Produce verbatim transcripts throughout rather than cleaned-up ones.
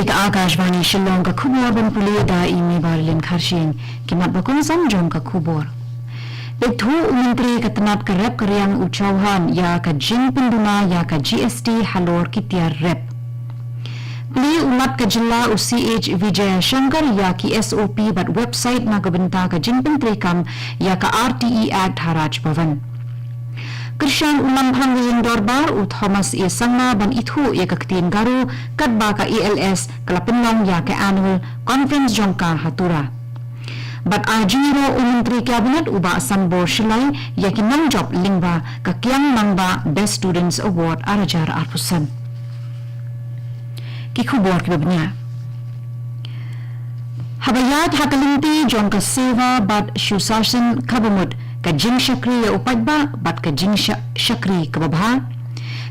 Ka Akashvani Shillong, ka khubor ban pule da i Meibarlin Kharshing. Ki mat ba kongsan jong ka khubor. Peit thuh u Myntri ka tnat ka rep ka riang u Chauhan ïa ka jingpynduna ïa ka G S T halor ki tiar rep. Plie u Lat ka jylla u C H Vijayashankar ïa ki S O P bad website na ka bynta ka jingpyntreikam ïa ka R T E Act ha Raj Bhavan. Kyrshan u Lamphang Ïing Dorbar u Thomas A Sangma ban ithuh ïa ka ktien Garo katba ka A L S ka la pynlong ïa ka annual conference jong ka ha Tura. Bad ai jingïaroh u Myntri Cabinet u Bah Sanbor Shylla ïa ki nongjop lyngba ka Kiang Nangbah Best Students Award ar hajar arphew san. Ki khubor kiba bniah. Haba ïaid ha ka lynti jong ka Seva bad Sushasan kaba mut, ka jingshakri ïa u paidbah bad ka jingshakri kaba bha.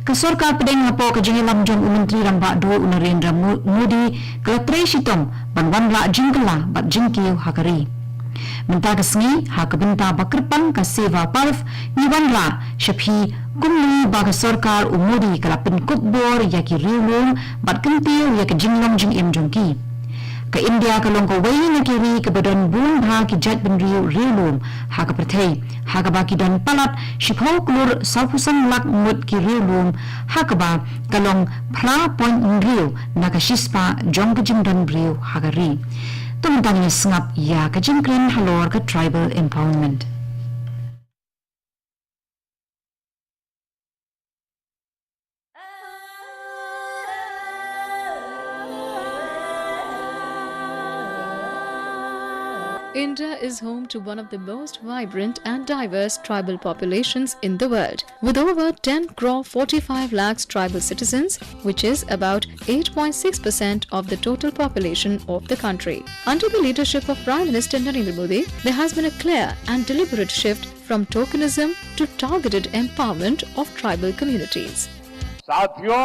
Ka sorkar pdeng hapoh ka jingïalam jong u Myntri Rangbah Duh u Narendra Mo-, Modi ka la trei shitom ban wanrah jingkylla bad jingkiew ha ka ri. Mynta ka sngi ha ka bynta ba kyrpang ka Seva Parv ngi wanrah sha phi kumno ba ka sorkar u Modi ka la pynkup bor ïa ki riewlum bad kyntiew ïa ka jinglong jingim jong ki. Ka India ka long kawei na ki ri kaba don bun bha ki jaitbynriew riewlum ha ka pyrthei, ha kaba ki don palat shiphew klur sawphew san lak ngut ki riewlum, ha kaba ka long phra point hynriew na ka shispah jong ka jingdon briew ha ka ri. To mynta ngin ïa sngap ïa ka jingkren halor ka tribal empowerment. India is home to one of the most vibrant and diverse tribal populations in the world. With over ten crore forty-five lakhs tribal citizens, which is about eight point six percent of the total population of the country. Under the leadership of Prime Minister Narendra Modi, there has been a clear and deliberate shift from tokenism to targeted empowerment of tribal communities. साथियों,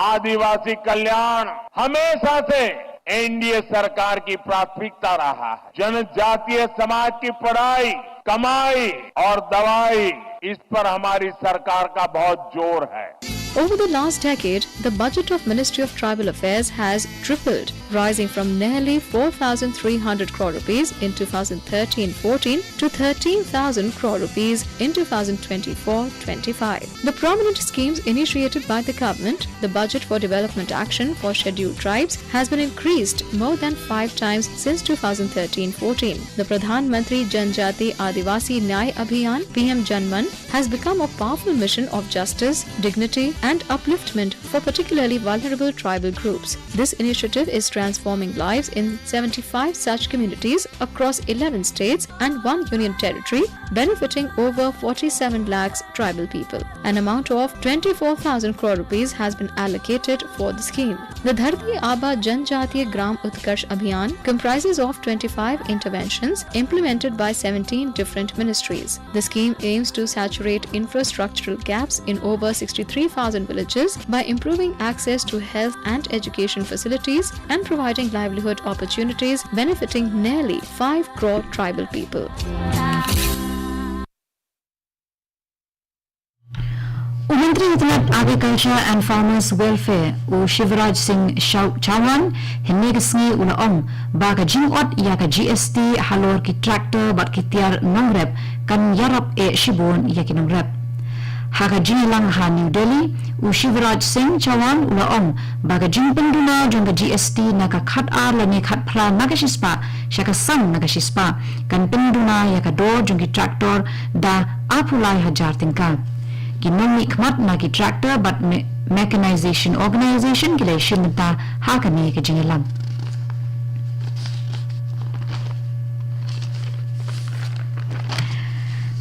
आदिवासी कल्याण हमेशा से एनडीए सरकार की प्राथमिकता रहा है। जनजातीय समाज की पढ़ाई, कमाई और दवाई, इस पर हमारी सरकार का बहुत जोर है। Over the last decade, the budget of Ministry of Tribal Affairs has tripled, rising from nearly four thousand three hundred crore rupees in two thousand thirteen fourteen to thirteen thousand crore rupees in two thousand twenty-four twenty-five. The prominent schemes initiated by the government, the budget for development action for scheduled tribes, has been increased more than five times since two thousand thirteen fourteen. The Pradhan Mantri Janjati Adivasi Nyay Abhiyan, P M Janman, has become a powerful mission of justice, dignity, and upliftment for particularly vulnerable tribal groups. This initiative is transforming lives in seventy-five such communities across eleven states and one union territory, benefiting over forty-seven lakhs tribal people. An amount of twenty-four thousand crore rupees has been allocated for the scheme. The Dharti Aaba Janjatiya Gram Utkarsh Abhiyan comprises of twenty-five interventions implemented by seventeen different ministries. The scheme aims to saturate infrastructural gaps in over sixty-three thousand villages by improving access to health and education facilities and providing livelihood opportunities benefiting nearly five crore tribal people. U Myntri ka tnat Agriculture and Farmers Welfare, u Shivraj Singh Chau-, Chauhan, hynne ka sngi u la ong ba ka jingot ïa ka G S T halor ki tractor bad ki tiar nongrep kan ïarap eh shibun ïa ki nongrep. Ha ka jingïalang ha New Delhi, u Shivraj Singh Chauhan u la ong ba ka jingpynduna jong ka G S T na ka khat ar lane khat phra na ka shispah sha ka san na ka shispah kan pynduna ïa ka dor jong ki tractor da arphew lai hajar tyngka. Ki nongmihkhmat na ki tractor bad me-, mechanization organization ki la ïashim bynta ha kane ka jingïalang.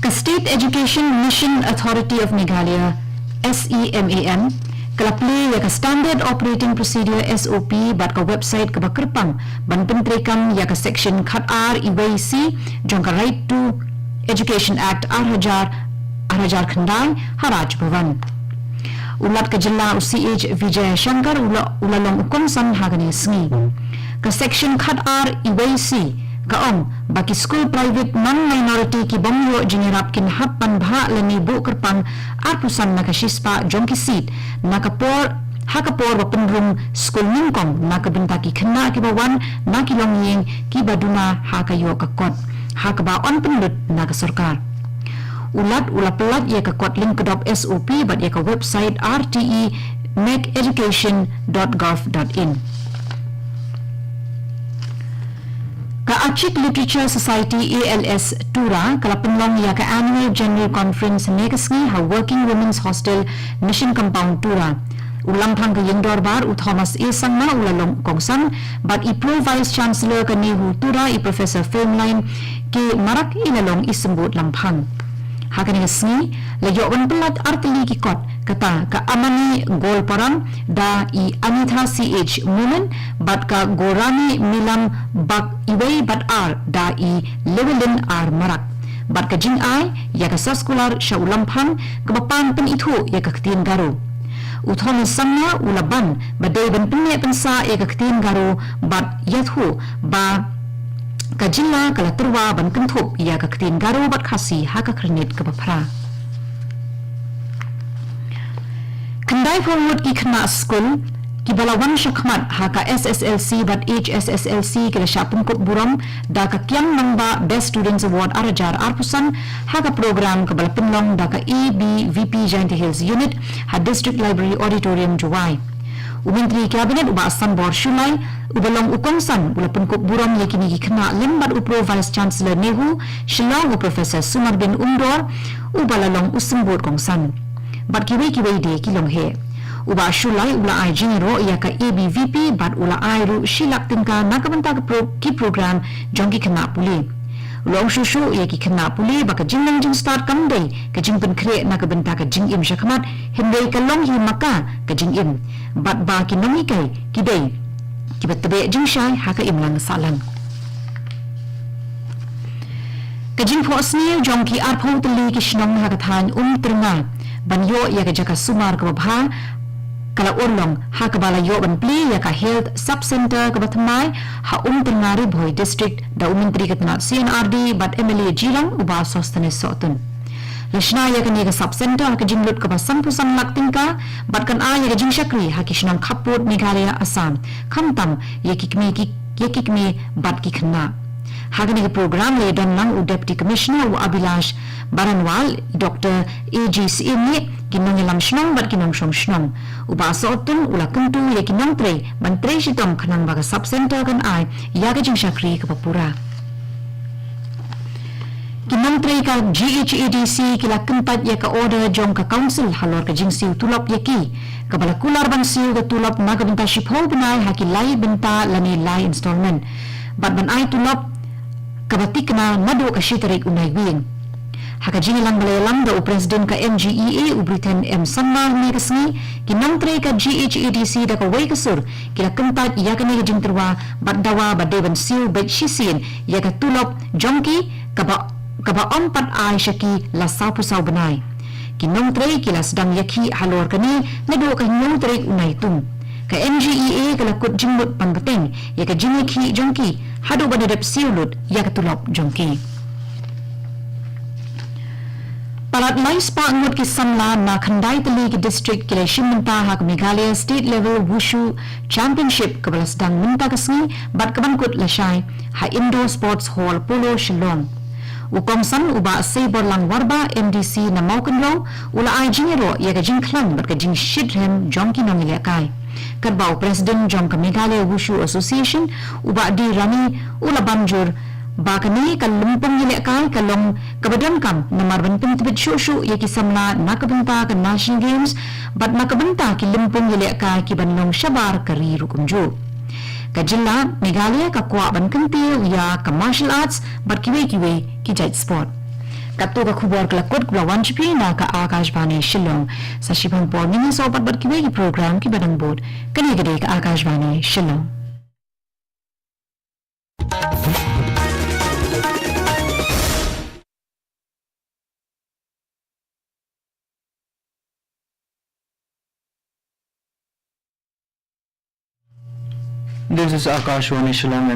Ka State Education Mission Authority of Meghalaya, S E M A M, ka la plie ïa ka Standard Operating Procedure, S O P, bad ka website kaba kyrpang ban pyntreikam ïa ka Section khat ar iwei C jong ka Right to Education Act ar hajar, ar hajar khyndai ha Raj Bhavan. U Lat ka jylla u C H Vijayashankar u la, u la long u kongsan ha kane ka sngi. Ka Section khat ar iwei C ka ong ba ki skul private non-minority ki bym ïoh jingïarap kin hap ban bhah lane buh kyrpang arphew san na ka shispah jong ki seat na ka por ha ka por ba pynrung skul nyngkong na ka bynta ki khynnah kiba wan na ki longïing kiba duna ha ka ïoh ka kot, ha kaba yn pynlut na ka sorkar. U Lat u la pynlait ïa ka kot lyngkdop S O P bad ïa ka website R T E mac education dot gov dot in. Ka Achik Literature Society, A L S, Tura ka la pynlong ïa ka Annual General Conference ne ka sngi ha Working Women's Hostel, Mission Compound, Tura. U Lamphang ka Ïingdorbar, u Thomas A Sangma, u la long kongsan bad i Pro Vice Chancellor ka NEHU, Tura, i Professor Fameline K Marak, i la long i symbud Lamphang. Ha kane ka sngi la ïoh ban pynlait artylli ki kot, kata ka Amani Golparam da i Anitha C H Momin, bad ka Gorani Milam Bak Iwei bad Ar da i Llewellyn R Marak, bad ka jingai ïa ka soskular sha u Lamphang kaba pan pynithuh ïa ka ktien Garo. U Thomas Sangma u la ban ba dei ban pynneh pynsah ïa ka ktien Garo bad ïathuh ba ka jylla ka la tyrwa ban kynthup ïa ka ktien Garo bad Khasi ha ka khyrnit kaba phra. Khyndai phew ngut ki khynnah skul kiba la wan shakhmat ha ka S S L C bad H S S L C ki la shah pynkup burom da ka Kiang Nangbah Best Students Award ar hajar arphew san ha ka program kaba la pynlong da ka A B V P Jaintia Hills Unit ha District Library Auditorium, Jowai. U Myntri Cabinet u Bah Sanbor Shullai, uba long u kongsan, u la pynkup burom ïa kine ki khynnah lem bad u Pro Vice Chancellor NEHU Shillong, u Professor Sumarbin Umdor, uba la long u symbud kongsan. Bad kiwei kiwei de ki long heh. U Bah Shullai u la ai jingïaroh ïa ka A B V P bad u la ai ruh shi lak tyngka na ka bynta ka pro-, ki program jong ki khynnah pule. U la ong shuh shuh ïa ki khynnah pule ba ka jingnang jingstad kam dei ka jingpynkhreh na ka bynta ka jingim shakhmat, hynrei ka long hi ma ka ka jingim, bad ba ki nonghikai ki dei kiba tbeh jingshai ha ka imlang sahlang. Ka jingphohsniew jong ki arphew tylli ki shnong ha ka thaiñ Umtyrnga ban ïoh ïa ka jaka sumar kaba bha ka la urlong, ha kaba la ïoh ban plie ïa ka Health Sub Centre kaba thymmai ha Umtyrnga, Ri Bhoi District, da u Myntri ka tnat C and R D bad M L A jong ka, u Bah Sosthenes Sohtun. La shna ïa kane ka Sub Centre ha ka jinglut kaba sanphew san lak tyngka bad kan ai ïa ka jingshakri ha ki shnong khappud Meghalaya, Assam, khamtam ïa ki kmie ki, ïa ki kmie bad ki khynnah. Ha kane ka program la ïadon lang u Deputy Commissioner u Abhilash Baranwal, Doctor A G Syiem, ki nongïalam shnong bad ki nongshong shnong. U Bah Sohtun u la kyntu ïa ki nongtrei ban trei shitom khnang ba ka Sub Centre kan ai ïa ka jingshakri kaba pura. Ki nongtrei ka G H A D C ki la kyntait ïa ka order jong ka Council halor ka jingsiew tulop ïa ki, kaba la kular ban siew ka tulop na ka bynta shiphew bnai ha ki lai bynta lane lai installment, bad ban ai tulop kaba thikna naduh ka shi tarik u Naiwieng. Ha ka jingïalang ba la ïalam da u President ka M G E A, u Brithen M Sangma, hynne ka sngi, ki nongtrei ka G H A D C da kawei ka sur ki la kyntait ïa kane ka jingtyrwa bad dawa ba dei ban siew beit shisien ïa ka tulop jong ki, kaba, kaba ym pat ai sha ki la sawphew saw bnai. Ki nongtrei ki la sdang ïakhih halor kane naduh ka hynñiew tarik u Naitung. Ka M G E A ka la kut jingmut ban bteng ïa ka jingïakhih jong ki haduh ban da dep siew lut ïa ka tulop jong ki. Palat lai spah ngut ki samla na khyndai tylli ki district ki la shim bynta ha ka Meghalaya State Level Wushu Championship kaba la sdang mynta ka sngi bad kaban kut lashai ha Indoor Sports Hall Polo, Shillong. U kongsan u Bah Seiborlang Warbah, M D C na Mawkynrew, u la ai jingïaroh ïa ka jingkhlaiñ bad ka jingshitrhem jong ki nongïalehkai. Katba u President jong ka Meghalaya Wushu Association, u Bah D Rani, u la ban jur ba kane ka lympung ïalehkai ka long kaba donkam namar ban pyntbit shuh shuh ïa ki samla na ka bynta ka National Games bad na ka bynta ki lympung ïalehkai kiban long shabar ka ri ruh kumjuh. Ka jylla Meghalaya ka kwah ban kyntiew ïa ka martial arts bad kiwei kiwei ki jait sport. Katto ka khubor ka la kut, ka la wan sha phi na ka Akashvani Shillong. Sa shibun por ngin ïasoh pat bad kiwei ki program kiba dang bud. Kane ka dei ka Akashvani Shillong. This is Akashvani Shillong.